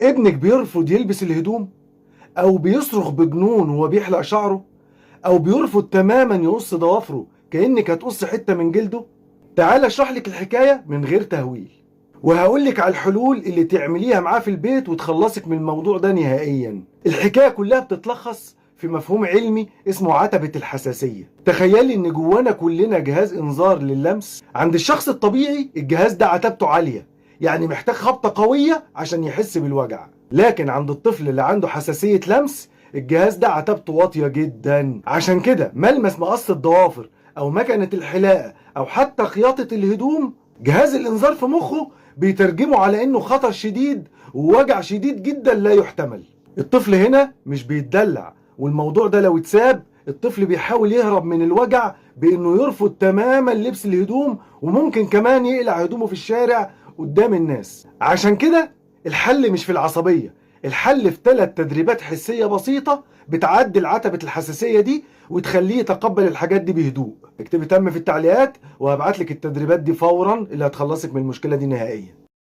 ابنك بيرفض يلبس الهدوم، او بيصرخ بجنون وهو بيحلق شعره، او بيرفض تماما يقص ضوافره كأنك هتقص حتة من جلده. تعال اشرح لك الحكاية من غير تهويل، وهقول لك على الحلول اللي تعمليها معاه في البيت وتخلصك من الموضوع ده نهائيا. الحكاية كلها بتتلخص في مفهوم علمي اسمه عتبة الحساسية. تخيلي ان جوانا كلنا جهاز انذار للمس. عند الشخص الطبيعي الجهاز ده عتبته عالية، يعني محتاج خبطة قوية عشان يحس بالوجع. لكن عند الطفل اللي عنده حساسية لمس الجهاز ده عتبته واطية جدا. عشان كده ملمس مقص الضوافر او مكنة الحلاقة او حتى خياطة الهدوم، جهاز الانذار في مخه بيترجمه على انه خطر شديد ووجع شديد جدا لا يحتمل. الطفل هنا مش بيتدلع، والموضوع ده لو اتساب الطفل بيحاول يهرب من الوجع بانه يرفض تماما لبس الهدوم، وممكن كمان يقلع هدومه في الشارع قدام الناس. عشان كده الحل مش في العصبية، الحل في 3 تدريبات حسية بسيطة بتعدل عتبة الحساسية دي وتخليه يتقبل الحاجات دي بهدوء. اكتبي تم في التعليقات وهبعت لك التدريبات دي فورا اللي هتخلصك من المشكلة دي نهائيا.